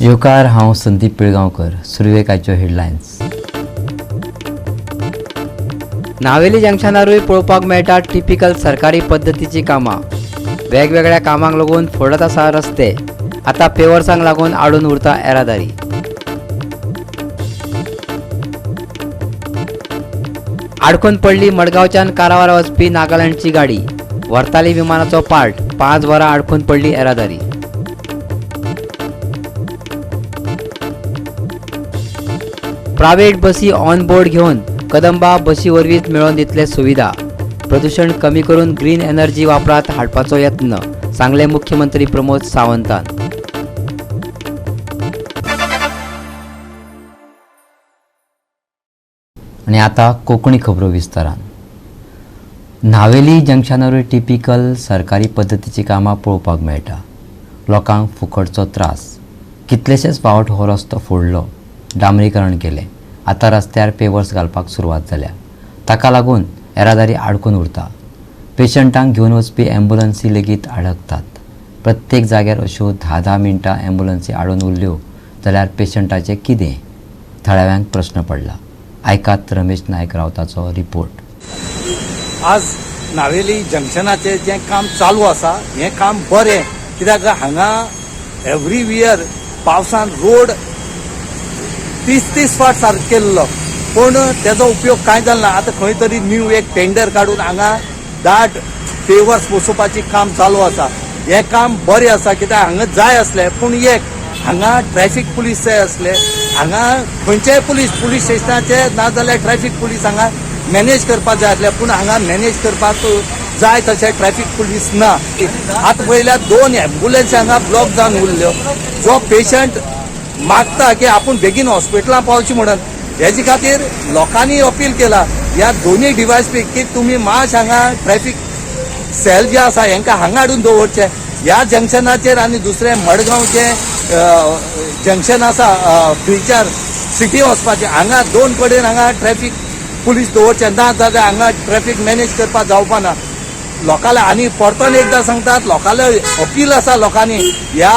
येवकार, हांव संदीप पिळगांवकर. सुरवेक आयच्यो हेडलायन्स. नावेली जंक्शनारूय पळोवपाक मेळटा टिपिकल सरकारी पद्दतीची कामां. वेगवेगळ्या कामांक लागून फोडत आसा रस्ते. आतां पेवर्सांक लागून आडून उरता येरादारी. आडखून पडली मडगांवच्यान कारवार वचपी नागालँडची गाडी. व्हरताली विमानाचो पार्ट. 5 वरां आडखून पडली येरादारी. प्रायव्हेट बसी ऑन बोर्ड घेवन कदंबा बसी वरवींच मेळोवन दितले सुविधा. प्रदूषण कमी करून ग्रीन एनर्जी वापरात हाडपाचो यत्न, सांगले मुख्यमंत्री प्रमोद सावंतान. आनी आतां कोंकणी खबरो विस्तारान. नावेली जंक्शनारूय टिपिकल सरकारी पद्दतीची कामां पळोवपाक मेळटा. लोकांक फुकटचो त्रास. कितलेशेच फावट हो रस्तो फोडलो, डांबरीकरण केलें. आतां रस्त्यार पेवर्स घालपाक सुरवात जाल्या. ताका लागून येरादारी आडकून उरता. पेशंटांक घेवन वचपी ॲम्ब्युलन्सी लेगीत आडकतात. प्रत्येक जाग्यार अश्यो 10-10 मिनटां ॲम्ब्युलन्सी आडून उरल्यो जाल्यार पेशंटाचें कितें? थळाव्यांक प्रश्न पडला. आयकात रमेश नायक रावताचो रिपोर्ट. आज नावेली जंक्शनाचें जें काम चालू आसा हें काम बरें, कित्याक हांगा एवरी इयर पावसान रोड 30-30 फाट सारको केल्लो, पूण तेजो उपयोग कांय जालो ना. आतां खंय तरी न्यू एक टेंडर काडून हांगा दाट पेवर्स बसोवपाचें काम चालू आसा. हें काम बरें आसा, कित्याक हांगा जाय आसलें. पूण एक हांगा ट्रॅफीक पुलीस जाय आसले. हांगा खंयचेय पुलीस पुलीस स्टेशनाचे नाजाल्यार ट्रॅफीक पुलीस हांगा मॅनेज करपाक जाय आसले, पूण हांगा मॅनेज करपाक जाय तशें ट्रॅफीक पुलीस ना. आतां पळयल्यार 2 एम्बुलन्स हांगा ब्लॉक जावन उरल्यो. जो पेशंट मागता की आपूण बेगीन हॉस्पिटलां पावची म्हणून, हेजे खातीर लोकांनी अपील केला ह्या दोनूय डिवायस की तुमी मातशें हांगा ट्रॅफीक सेल जे आसा हेंकां हांगा हाडून दवरचे ह्या जंक्शनाचेर. आनी दुसरें मडगांवचें जंक्शन आसा ब्रिजार सिटी वचपाचें, हांगा 2 कडेन हांगा ट्रॅफीक पुलीस दवरचे, ना जाल्यार हांगा ट्रॅफीक मॅनेज करपाक जावपा ना लोकांना. आनी परतून एकदां सांगतात, लोकांना अपील आसा, लोकांनी ह्या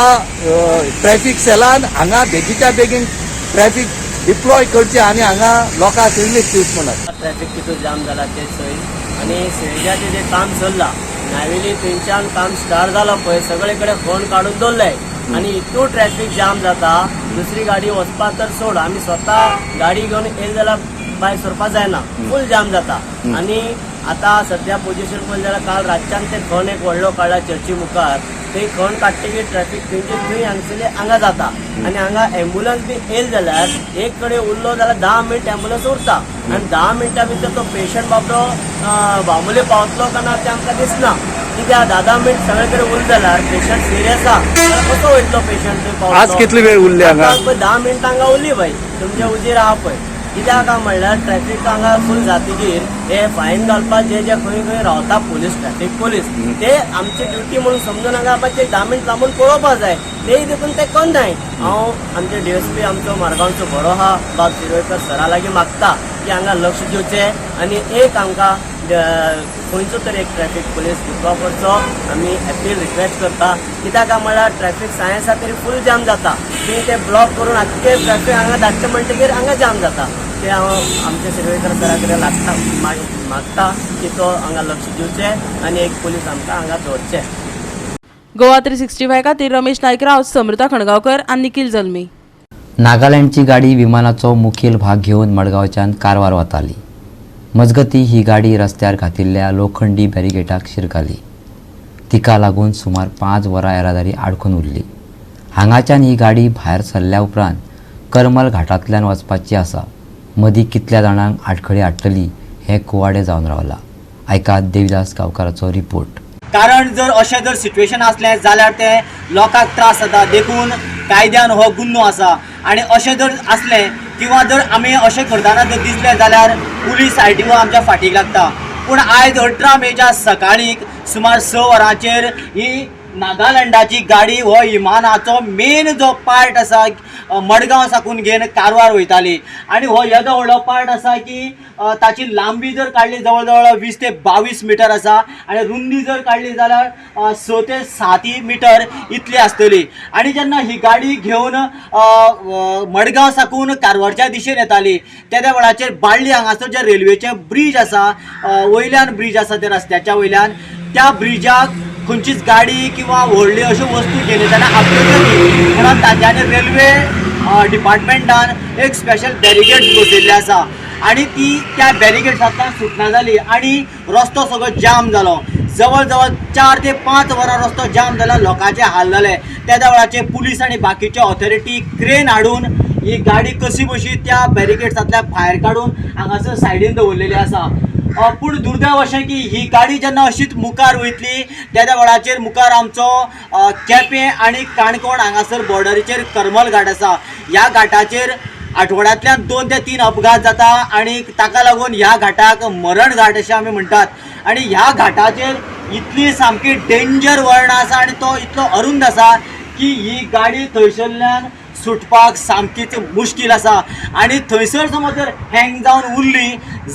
ट्रॅफीक सेलान हांगा बेगीच्या बेगीन ट्रॅफीक डिप्लॉय करचे आनी हांगा लोकांक रिलीफ दिवचे म्हणून. ट्रॅफिक कितू जाम जाला ते सय आनी सिवेजाचें जें काम चल्लां नावेली, थंयच्यान काम स्टार्ट जालां पळय, सगळे कडेन फोन काडून दवरले आनी इतू ट्रॅफीक जाम जाता. दुसरी गाडी वचपा तर सोड, आमी स्वता गाडी घेवन येयले जाल्यार भायर सरपा जायना, फूल जाम जाता. आनी आतां सद्या पोजिशन पळयली जाल्यार काल रातच्यान ते खण एक व्हडलो काडला चर्ची मुखार, थंय खण काडटकीर ट्रॅफीक थंयचे थंय हांगसरले हांगा जाता. आनी हांगा एम्बुलन्स बी येयले जाल्यार एक कडेन उरलो जाल्यार 10 मिनट एम्बुलन्स उरता आनी 10 मिनटां भितर तो पेशंट बाबडो बांबोळे पावतलो काय ना तें आमकां दिसना. कित्याक 10-10 मिनट सगळे कडेन उरले जाल्यार पेशंट सिरियस आहा जाल्यार कसो वयतलो पेशंट थंय पावतलो? आज कितली वेळ उरली हांगा? आतां पळय 10 मिनटां हांगा उरली बाय, तुमच्या उजीर आहा पळय. कित्याक काय म्हणल्यार ट्रॅफीक हांगा फूल जातकीर हे फायन घालपाक जे जे खंय खंय रावता पुलीस, ट्रॅफीक पुलीस, ते आमची ड्युटी म्हणून समजून हांगा मातशे 10 मिनट थांबून पळोवपाक जाय, तेय देखून ते करनाय. हांव आमचे डीएसपी आमचो मारगांवचो बरो आहा बाब शिरवयकर सरा लागीं मागता की हांगा लक्ष दिवचें आनी एक आमकां खंयचो तरी एक ट्रॅफीक पुलीस दिवपा पडचो. आमी अपील रिक्वेस्ट करता. कित्याक काय म्हणल्यार ट्रॅफीक सायन्स आसा तरी फूल जाम जाता. तुमी ते ब्लॉक करून आख्खे ट्रॅफीक हांगा धाडचें म्हणटकीर हांगा जाम जाता. ते हांव आमच्या शिरवयकर सरा कडेन लागता मागता की तो हांगा लक्ष दिवचें आनी एक पुलीस आमकां हांगा दवरचे. गोवा 365 खातीर रमेश नायक राव, समृता खणगांवकर आनी निखिल जल्मी. नागालँडची गाडी विमानाचो मुखेल भाग घेवन मडगांवच्यान कारवार वताली. मजगती ही गाडी रस्त्यार घातिल्ल्या लोखंडी बॅरिगेटाक शिरकाली. तिका लागून सुमार 5 वरां येरादारी आडखून उरली. हांगाच्यान ही गाडी भायर सरल्या उपरांत करमल घाटांतल्यान वचपाची आसा. मदीं कितल्या जाणांक आडखळी हाडटली हें कुवाडें जावन रावलां. आयकात देविदास गांवकाराचो रिपोर्ट. कारण जर अशें जर सिट्युएशन आसलें जाल्यार ते लोकांक त्रास जाता, देखून कायद्यान हो गुन्नो आसा. आनी अशें जर आसलें किंवा जर आमी अशें करतना जर दिसलें जाल्यार पुलीस आर टी ओ आमच्या फाटीक लागता. पूण आयज 18 मेच्या सकाळीं सुमार 6 वरांचेर ही नागालँडाची गाडी हो विमानाचो मेन जो पार्ट आसा मडगांव साकून घेवन कारवार वयताली. आनी हो येदो व्हडलो पार्ट आसा की ताची लांबी जर काडली जवळ जवळ 20 ते 22 मिटर आसा आनी रुंदी जर काडली जाल्यार 6 ते 7 मिटर इतली आसतली. आनी जेन्ना ही गाडी घेवन मडगांव साकून कारवारच्या दिशेन येताली तेद्या वेळाचेर बाळ्ळी हांगासर जे रेल्वेचे ब्रीज आसा, वयल्यान ब्रीज आसा त्या रस्त्याच्या वयल्यान, त्या ब्रिजाक खंयचीच गाडी किंवा व्हडली अश्यो वस्तू घेवन येतना आपली म्हणून तांच्यांनी रेल्वे डिपार्टमेंटान एक स्पेशल बॅरिगेड बसयल्ले आसा आनी ती त्या बॅरिगेड्सांतल्यान सुटना जाली आनी रस्तो सगळो जाम जालो. जवळ जवळ 4 ते 5 वरां रस्तो जाम जाला, लोकांचे हाल जाले. तेद्या वेळाचेर पुलीस आनी बाकीचे ऑथॉरिटी क्रेन हाडून ही गाडी कशी बशी त्या बॅरिगेड्सांतल्यान भायर काडून हांगासर सायडीन दवरलेली आसा. पूण दुर्दैव अशें की ही गाडी जेन्ना अशीच मुखार वयतली तेद्या वेळाचेर मुखार आमचो केपें आनी काणकोण हांगासर बॉर्डरीचेर करमल घाट आसा. ह्या घाटाचेर आठवड्यांतल्यान 2 ते 3 अपघात जाता आनी ताका लागून ह्या घाटाक मरण घाट अशें आमी म्हणटात. आनी ह्या घाटाचेर इतली सामकी डेंजर वळणां आसा आनी तो इतलो अरुंद आसा की ही गाडी थंयसरल्यान सुटपाक सामकीच मुश्कील आसा. आनी थंयसर समज जर हँग जावन उरली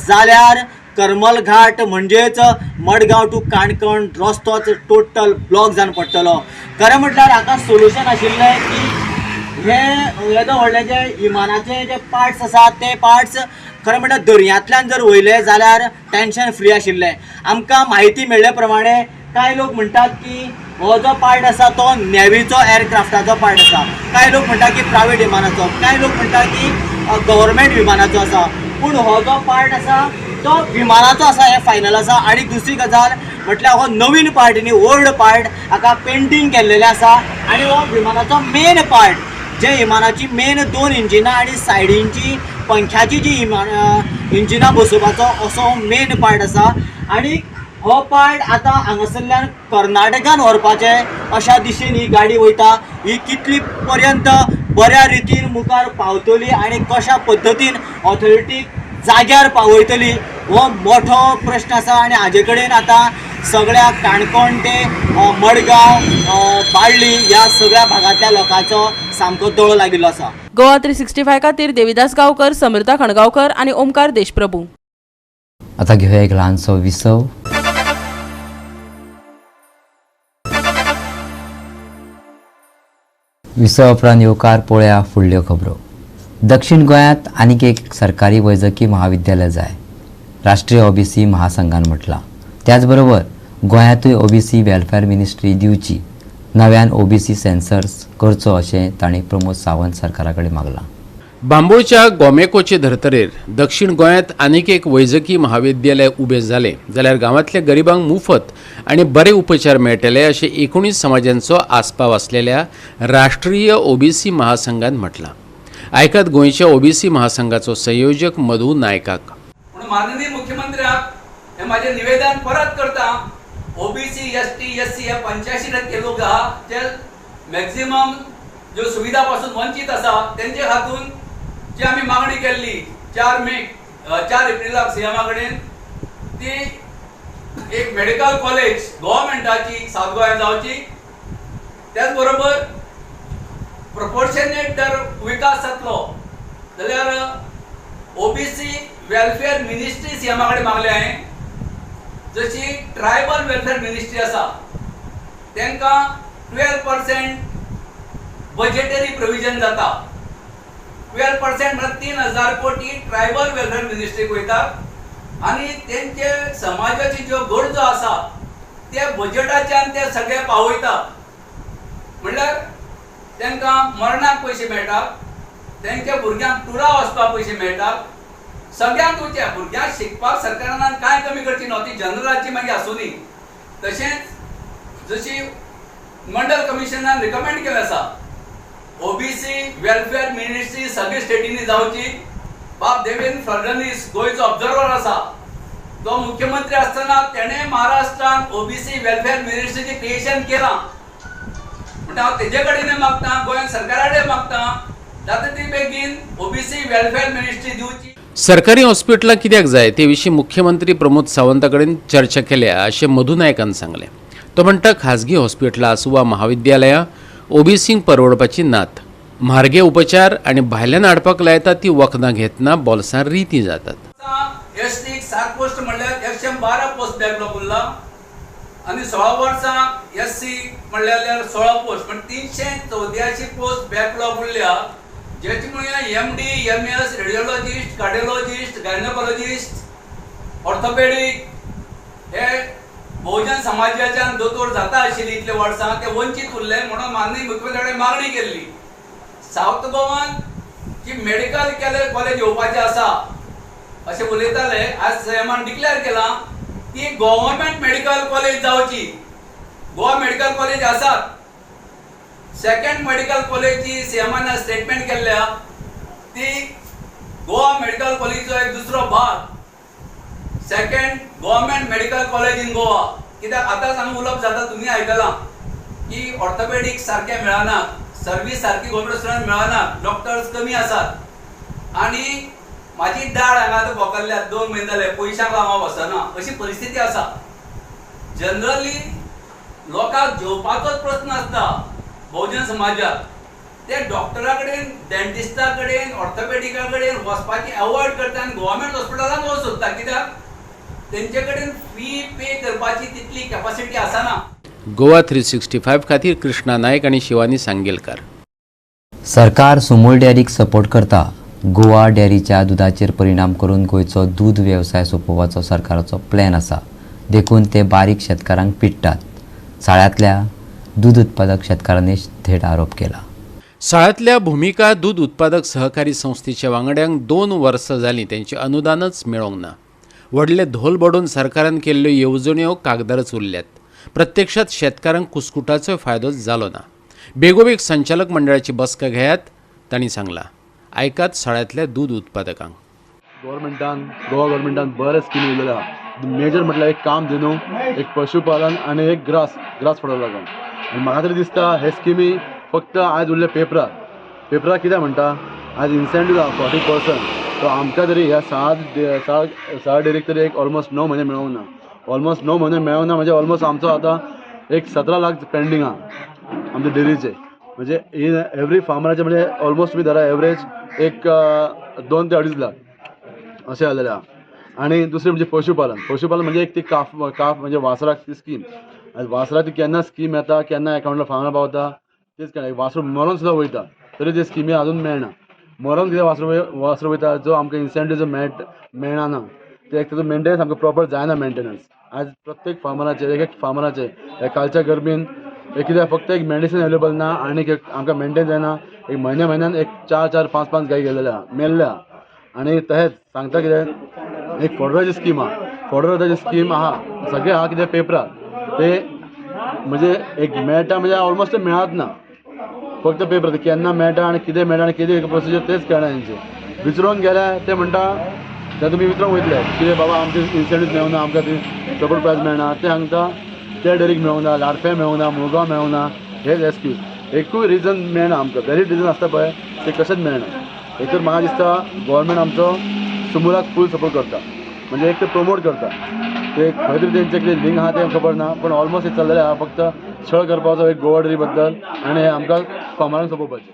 जाल्यार करमल घाट म्हणजेच मडगांव टू काणकोण रस्तोच टोटल ब्लॉक जावन पडटलो. खरें म्हटल्यार हाका सोल्युशन आशिल्लें की हे येदो व्हडलें जे विमानाचे जे पार्ट्स आसात ते पार्ट्स खरें म्हटल्यार दर्यांतल्यान जर वयले जाल्यार टेंशन फ्री आशिल्लें. आमकां म्हायती मेळ्ळे प्रमाणे कांय लोक म्हणटात की हो जो पार्ट आसा तो नेवीचो एअरक्राफ्टाचो पार्ट आसा, कांय लोक म्हणटात की प्रायवेट विमानाचो, कांय लोक म्हणटात की गव्हर्मेंट विमानाचो आसा. पूण हो जो पार्ट आसा तो विमानाचो आसा हें फायनल आसा. आनी दुसरी गजाल म्हटल्यार हो नवीन पार्ट न्ही, ओल्ड पार्ट हाका पेंटींग केल्लेलें आसा आनी हो विमानाचो मेन पार्ट जे विमानाची मेन 2 इंजिनां आनी सायडींची पंख्याची जी इंजिनां बसोवपाचो असो मेन पार्ट आसा. आनी हो पार्ट आतां हांगासरल्यान कर्नाटकान व्हरपाचें अशा दिशेन ही गाडी वयता. ही कितली पर्यंत बऱ्या रितीन मुखार पावतली आनी कशा पद्दतीन ऑथॉरिटीक जाग्यार पावयतली हो मोठो प्रश्न आसा. आनी हाजे कडेन आतां सगळ्या काणकोण ते मडगांव, बाळ्ळी ह्या सगळ्या भागांतल्या लोकांचो सामको दोळो लागिल्लो आसा. गोवा 365 खातीर देविदास गांवकर, समृता खणगांवकर आनी ओमकार देशप्रभू. आतां घेवया एक ल्हानसो विसव. विसव उपरांत येवकार पळोवया फुडल्यो खबरो. दक्षिण गोंयांत आनीक एक सरकारी वैजकी महाविद्यालय जाय, राष्ट्रीय ओबीसी महासंघान म्हटलां. त्याच बरोबर गोंयांतूय ओबीसी वेलफेअर मिनिस्ट्री दिवची, नव्यान ओबीसी सेन्सर्स करचो अशें तांणी प्रमोद सावंत सरकारा कडेन मागलां. बांबोळच्या गोमेकोचे धर्तरेर दक्षिण गोंयांत आनीक एक वैजकी महाविद्यालय उबें जालें जाल्यार गांवांतल्या गरिबांक मुफत आनी बरे उपचार मेळटले अशें 19 समाजांचो आस्पाव आसलेल्या राष्ट्रीय ओबीसी महासंघान म्हटलां. आयकात गोंयच्या ओबीसी महासंघाचो संयोजक मधू नायकाक. म्हणून माननीय मुख्यमंत्र्याक हे माझे निवेदन परत करता, ओबीसी एसटी एससी हे 85% लोक आहा जे मॅक्झिमम ज्यो सुविधा पासून वंचित आसा तेंचे खातून जी आमी मागणी केल्ली 4 एप्रिलाक सीएमा कडेन ती एक मेडिकल कॉलेज गव्हर्मेंटाची साउथ गोंयांत जावची, त्याच बरोबर प्रोपोर्शनेट जर विकास जातलो जाल्यार ओबीसी वेलफेअर मिनिस्ट्री सीएमा कडेन मागले हांवें. जशी ट्रायबल वेलफेअर मिनिस्ट्री आसा तांकां 12% बजेटरी प्रोविजन जाता. 12% म्हळ्यार 3,000 कोटी ट्रायबल वेलफेअर मिनिस्ट्रीक वयतात आनी तेंचे समाजाची ज्यो गरजो आसा ते बजेटाच्यान ते सगळे पावयता. म्हणल्यार तांकां मरणाक पयशे मेळटात, तेंच्या भुरग्यांक टुरा वचपाक पयशे मेळटात, सगळ्यांक वचचे भुरग्यांक शिकपाक सरकारान कांय कमी करची न्हू, ती जनरलाची मागीर आसूं दी. तशेंच जशी मंडल कमिशनान रिकमेंड केलें आसा ओबीसी वेलफेअर मिनिस्ट्री सगळे स्टेटींनी जावची. बाब देवेंद्र फडणवीस गोंयचो ऑब्जर्वर आसा, तो मुख्यमंत्री आसतना तेणें महाराष्ट्रान ओबीसी वेलफेअर मिनिस्ट्रीचें क्रिएशन केलां. म्हणटा हांव तेजे कडेन मागता, गोंय सरकारा कडेन मागता जाता ती बेगीन ओबीसी वेलफेअर मिनिस्ट्री दिवची. सरकारी हॉस्पिटलां कित्याक जाय ते विशीं मुख्यमंत्री प्रमोद सावंता कडेन चर्चा केल्या अशें मधू नायकान सांगलें. तो म्हणटा खाजगी हॉस्पिटलां आसूं वा महाविद्यालयां ओबीसींक परवडपाची नात. म्हारगे उपचार आनी भायल्यान हाडपाक लायता ती वखदां घेतना बोल्सां रितीं जातात. एस टीक 7 पोस्ट म्हणल्यार 112 पोस्ट बॅकलॉग उरला आनी 16 वर्सां एस सी म्हणल्यार 16 पोस्ट म्हणजे 384 पोस्ट बॅकलॉग उरल्या, जेचे मुळे M D, M S, radiologist, cardiologist, gynaecologist, orthopaedic हे बहुजन समाजाच्यान दोतोर जाता आशिल्ले इतले वर्सां ते वंचीत उरले. म्हणून माननीय मुख्यमंत्र्या कडेन मागणी केल्ली सावथ गोवान जी मेडिकल कॉलेज येवपाचें आसा अशें उलयताले, आज सीएमान डिक्लेअर केलां की गव्हर्मेंट मेडिकल कॉलेज जावची. गोवा मेडिकल कॉलेज आसात, सेकंड मेडिकल कॉलेजची सीएमान स्टेटमेंट केल्ल्या ती गोवा मेडिकल कॉलेजीचो एक दुसरो भाग, second government medical college in Goa. कित्याक आतांच हांगा उलोवप जाता, तुमी आयकलां की ऑर्थोपेडीक सारकें मेळना, सर्वीस सारकी गव्हर्मेंट हॉस्पिटलान मेळना, डॉक्टर्स कमी आसात आनी म्हाजी दाड हांगा आतां बोकल्ल्या 2 म्हयने जाले, पयशांक हांव वचना अशी परिस्थिती आसा. जनरली लोकांक जेवपाचोच प्रस्न आसता बहुजन समाजाक, ते डॉक्टरा कडेन, डेंटिस्टा कडेन, ऑर्थोपेडिका कडेन वचपाची अवॉयड करता आनी गव्हर्मेंट हॉस्पिटलान वचूंक सोदता, कित्याक तेंचे कडेन फी पे करपाची तितली कॅपासिटी आसना. गोवा 365 खातीर कृष्णा नायक आनी शिवानी सांगेलकार. सरकार सुमूल डेअरीक सपोर्ट करता. गोवा डेअरीच्या दुदाचेर परिणाम करून गोंयचो दूद वेवसाय सोंपोवपाचो सरकाराचो प्लॅन आसा, देखून ते बारीक शेतकारांक पिडटात. साळ्यांतल्या दूद उत्पादक शेतकारांनी थेट आरोप केला. साळ्यांतल्या भुमिका दूद उत्पादक सहकारी संस्थेच्या वांगड्यांक 2 वर्सां जालीं तेंचें अनुदानच मेळोंक ना. व्हडले धोल बडोवन सरकारान केल्ल्यो येवजण्यो कागदारच उरल्यात. प्रत्यक्षात शेतकारांक कुस्कुटाचो फायदो जालो ना. बेगोबेग संचालक मंडळाची बसका घेयात, तांणी सांगलां. आयकात साळ्यांतल्या दूद उत्पादकांक. गव्हर्मेंटान, गोवा गव्हर्मेंटान बरें स्किमी दिलेले आहा. मेजर म्हटल्यार एक काम दिनू, एक पशुपालन आनी एक ग्रास पडोवंक लागून. आनी म्हाका तरी दिसता हे स्किमी फक्त आयज उरले पेपरार. पेपरार कितें म्हणटा, आयज इन्सेंटीव आहा 40%, तो आमकां तरी ह्या साळ डेरीक तरी एक ऑलमोस्ट 9 म्हयने मेळोंक ना. ऑलमोस्ट 9 म्हयने मेळोंक ना म्हणजे ऑलमोस्ट आमचो आतां एक 17 लाख पेंडींग आहा आमच्या डेरीचे. म्हणजे एवरी फार्मराचे म्हणजे ऑलमोस्ट तुमी धरा एवरेज एक 2 ते 2.5 लाख अशें जालेलें आहा. आनी दुसरें म्हणजे पशुपालन. पशुपालन म्हणजे एक ती काफ म्हणजे वासराक ती स्कीम. आनी वासराक ती केन्ना स्कीम येता, केन्ना एकावंटार फार्मरा पावता तेच कळना. वासरू मरोन सुद्दां वयता तरी ते स्किमी अजून मेळना. मरोन कितें वासरू वयता, जो आमकां इन्सेंटीव जो मेळना ते एक ताजो मेंटेनन्स आमकां प्रोपर जायना. मेंटेनन्स आज प्रत्येक फार्मराचे, एक एक फार्मराचे ह्या कालच्या गरमेन एक कित्याक फक्त एक मेडिसीन अवेलेबल ना आनी एक आमकां मेंटेन जायना. एक म्हयन्या म्हयन्यान एक 4 4 5 5 गाय गेलेले आहा, मेल्ले आहा. आनी तशेंच सांगता कितें, एक फॉडराची स्कीम आहा, फॉडराची स्कीम आहा, सगळें आहा कितें पेपरार, ते म्हणजे एक मेळटा म्हणजे ऑलमोस्ट मेळत ना, फक्त पेपर केन्ना मेळटा आनी कितें मेळटा आनी कितें प्रोसिजर तेच कळना. तेंचे विचारून गेल्या ते म्हणटा, ते तुमी विचारूंक वयतले कितें बाबा आमचे इन्सेंटीव मेळना, आमकां ती सपोर्ट प्रायस मेळना, ते सांगता ते डेरीक मेळूंक ना, लाडफें मेळूंक ना, मुळगांव मेळूंक ना. हेच एक्सक्यूज, एकूय रिजन मेळना आमकां. व्हॅलीड रिजन आसता पळय ते कशेंच मेळना. एक तर म्हाका दिसता गव्हर्मेंट आमचो सुमुलाक फूल सपोर्ट करता, म्हणजे एक ते प्रमोट करता, ते खंय तरी तेंचे कितें लिंक आहा तें खबर ना, पूण ऑलमोस्ट हें चल्लेलें आहा फक्त छळ करपाचो एक गोवा डेअरी बद्दल आनी आमकां फार्मरांक सोंपोवपाचें.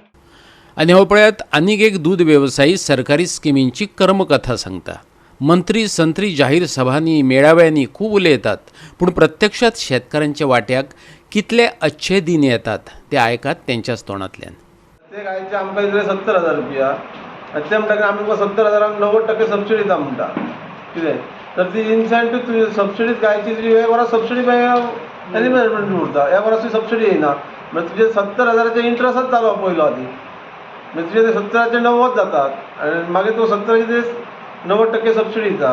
आनी हो पळयात आनीक एक दूद वेवसायी सरकारी स्किमींची कर्मकथा सांगता. मंत्री संत्री जाहीर सभांनी मेळाव्यांनी खूब उलयतात, पूण प्रत्यक्षात शेतकारांच्या वाट्याक कितले अच्छे दिन येतात ते आयकात तेंच्याच तोंडांतल्यान. ते गायचे आमकां दिले 70,000 रुपया, आनी ते म्हणटा की आमी तुमकां 70,000 90% सबसिडी दिता म्हणटा कितें, तर ती इन्सेंटीव तुजी सबसिडी गायची तुजी एक वरां सबसिडी मागीर एलिमेंट उरता, एक वरां तुजी सबसिडी येयना, म्हणजे तुजे 70,000 इंट्रस्टच जालो पयलो आदी, म्हणजे तुजे ते 70,000 90 जातात आनी मागीर तूं 70,000 ते 90% सबसिडी दिता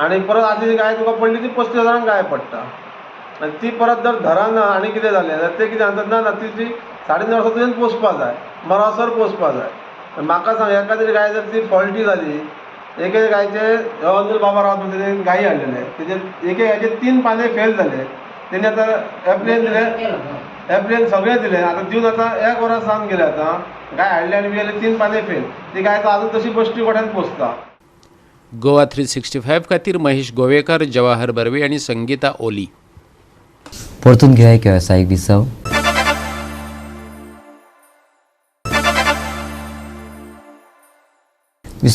आनी परत आदी गाय तुका पडली ती 35,000 गाय पडटा आनी ती परत जर धराना आनी कितें जालें जाल्यार ते कितें सांगतात, ना ना ती 9.5 वर्सां तुवें पोसपा जाय, मरासर पोसपा जाय. म्हाका सांग एका तरी गाय जर ती फॉल्टी जाली, एके गायचे अनिल बाबा रावत म्हणटा तेणी गायी हाडलेले, तेजे एके गायचे 3 पाने फेल जाले, तेणी आतां एप्लेन दिले, एप्लेन सगळें दिलें, आतां दिवन आतां 1 वरां सावन गेलें, आतां गाय हाडली आनी गेले 3 पाने फेल, ती गाय आतां आजून तशी बश्टी गोठ्यान पोसता. गोवा 365 खातीर महेश गोवेकर, जवाहर बर्वे आनी संगीता ओली. परतून घेया एक वेवसायीक विसव.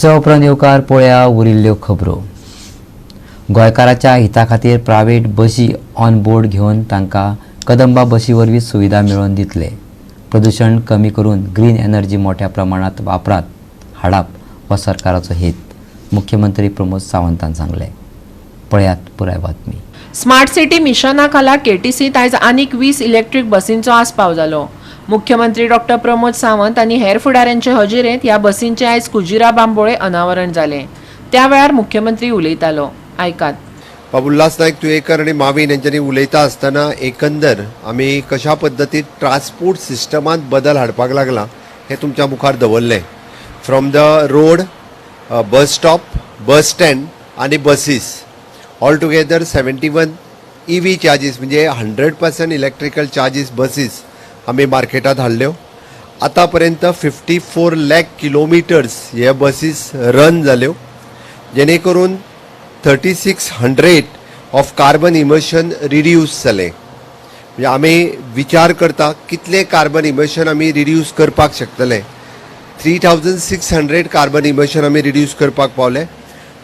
विसवा उपरांत येवकार पळया उरिल्ल्यो खबरो. गोंयकाराच्या हिता खातीर प्रायव्हेट बशी ऑन बोर्ड घेवन तांकां कदंबा बशी वरवीं सुविधा मेळोवन दितले. प्रदूशण कमी करून ग्रीन एनर्जी मोठ्या प्रमाणात वापरात हाडप हो सरकाराचो हेत, मुख्यमंत्री प्रमोद सावंतान सांगलें. पळयात पुराय बातमी. स्मार्ट सिटी मिशना खाला केटीसीत आयज आनीक 20 इलेक्ट्रीक बसींचो आस्पाव जालो. मुख्यमंत्री डॉक्टर प्रमोद सावंत आनी हेर फुडाऱ्यांचे हजेरेंत ह्या बसींचें आयज कुजिरा बांबोळे अनावरण जालें. त्या वेळार मुख्यमंत्री उलयतालो. आयकात. बाबू उल्हास नायक तुयेकर आनी मावीन हेंच्यांनी उलयता आसतना एकंदर आमी कशा पद्दतीन ट्रान्सपोर्ट सिस्टमांत बदल हाडपाक लागला हें तुमच्या मुखार दवरलें. From the road, bus stop, bus stand आनी buses all together 71 EV charges म्हणजे 100% इलेक्ट्रिकल चार्जीस बसीस आमी मार्केटांत हाडल्यो. आतां पर्यंत 54 लाख किलोमिटर्स हे बसीस रन जाल्यो, जेणे करून 3600 ऑफ कार्बन इमिशन रिड्यूस जालें. म्हणजे आमी विचार करता कितले कार्बन इमिशन आमी रिड्यूस करपाक शकतले. 3600 कार्बन इमिशन आमी रिड्यूस करपाक पावले.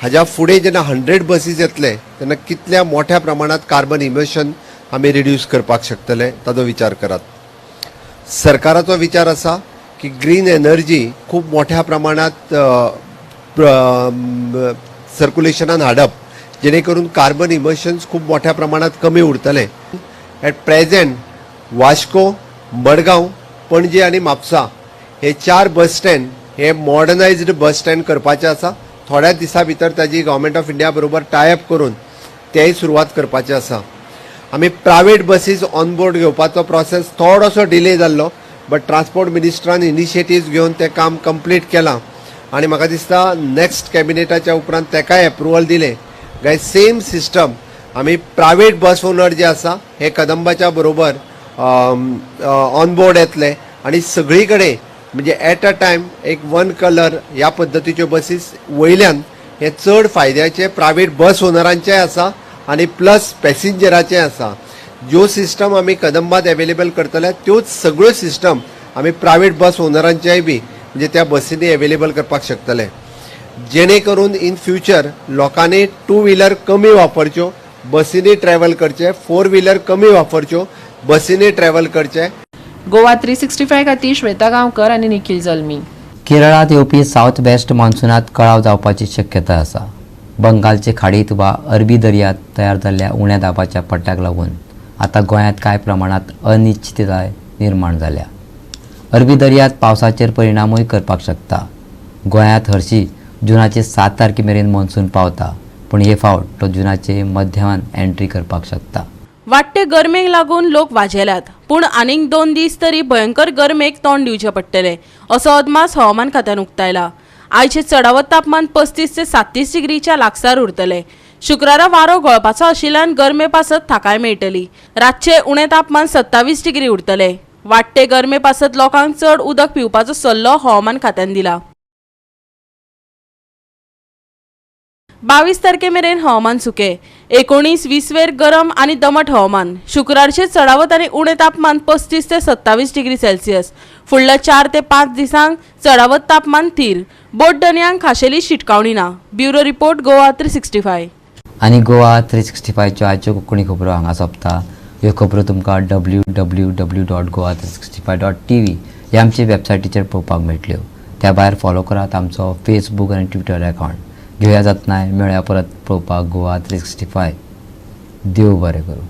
हाज्या फुडें जेन्ना 100 बसीस येतले तेन्ना कितल्या मोठ्या प्रमाणांत कार्बन इमिशन आमी रिड्यूस करपाक शकतले ताजो विचार करात. सरकाराचो विचार आसा की ग्रीन एनर्जी खूब मोठ्या प्रमाणांत सर्कुलेशनान हाडप, जेणे करून कार्बन इमिशन्स खूब मोठ्या प्रमाणांत कमी उरतले. एट प्रेझेंट वास्को, मडगांव, पणजे आनी म्हापसा हे 4 बस स्टँड हे मॉडर्नायज्ड बस स्टँड करपाचे आसा. थोड्या दिसां भितर ताजी गव्हर्मेंट ऑफ इंडिया बरोबर टायअप करून तेय सुरवात करपाचे आसा. आमी प्रायवेट बसीस ऑन बोर्ड घेवपाचो प्रोसेस थोडोसो डिले जाल्लो, बट ट्रान्सपोर्ट मिनिस्टरान इनिशिएटीव्स घेवन तें काम कंप्लीट केलां आनी म्हाका दिसता नेक्स्ट कॅबिनेटाच्या उपरांत तेकाय एप्रुवल दिलें काय सेम सिस्टम आमी प्रायवेट बस ओनर जे आसा हे कदंबाच्या बरोबर ऑन बोर्ड येतले आनी सगळी कडेन म्हणजे एट अ टायम एक वन कलर ह्या पद्दतीच्यो बसीस वयल्यान हे चड फायद्याचे प्रायवेट बस ओनरांचेय आसा आनी प्लस पॅसेंजराचें आसा. ज्यो सिस्टम आमी कदंबात एवेलेबल करतले त्योच सगळ्यो सिस्टम आमी प्रायवेट बस ओनरांचेय बी म्हणजे त्या बसींनी एवेलेबल करपाक शकतले, जेणे करून इन फ्युचर लोकांनी टू व्हिलर कमी वापरच्यो, बसींनी ट्रॅवल करचे, फोर व्हिलर कमी वापरच्यो, बसींनी ट्रॅवल करचे. गोवा 365 खातीर श्वेता गांवकर आनी निखिल जल्मी. केरळांत येवपी सावथ वेस्ट मान्सूनात कळाव जावपाची शक्यता आसा. बंगालचे खाडीत वा अरबी दर्यांत तयार जाल्ल्या उण्या दाबाच्या पट्ट्याक लागून आतां गोंयांत कांय प्रमाणांत अनिश्चितताय निर्माण जाल्या. अरबी दर्यांत पावसाचेर परिणामूय करपाक शकता. गोंयांत हरशी जुनाचे 7 तारखे मेरेन मॉन्सून पावता, पूण हे फावट तो जुनाचे मध्यान एंट्री करपाक शकता. वाडटे गरमेक लागून लोक वाजेल्यात, पूण आनीक 2 दीस तरी भयंकर गरमेक तोंड दिवचें पडटलें असो अदमास हवामान खात्यान उक्तायला. आयचें चडावत तापमान 35 ते 37 डिग्रीच्या लागसार उरतलें. शुक्रारा वारो गळपाचो आशिल्ल्यान गरमे पासत थाकाय मेळटली. रातचें उणें तापमान 27 डिग्री उरतलें. वाडटे गरमे पासत लोकांक चड उदक पिवपाचो सल्लो हवामान खात्यान दिला. 22 तारखे मेरेन हवामान सुकें. 19-20 वेर गरम आनी दमट हवामान. शुक्रारचें चडावत आनी उणें तापमान 35 ते 27 डिग्री सेल्सियस. फुडल्या 4 ते 5 दिसांक चडावत तापमान थीर. बोट धनयांक खाशेली शिटकावणी ना. Bureau report, Goa 365. आनी गोवा 365च्यो आयच्यो कोंकणी खबरो हांगा सोंपता. ह्यो खबरो तुमकां www.goa365.tv ह्या आमचे वेबसायटीचेर पळोवपाक मेळटल्यो. त्या भायर फॉलो करात आमचो फेसबूक आनी ट्विटर अकावंट. घेवया जातनाय मेळया परत पळोवपाक गोवा 365. देव बरें करूं.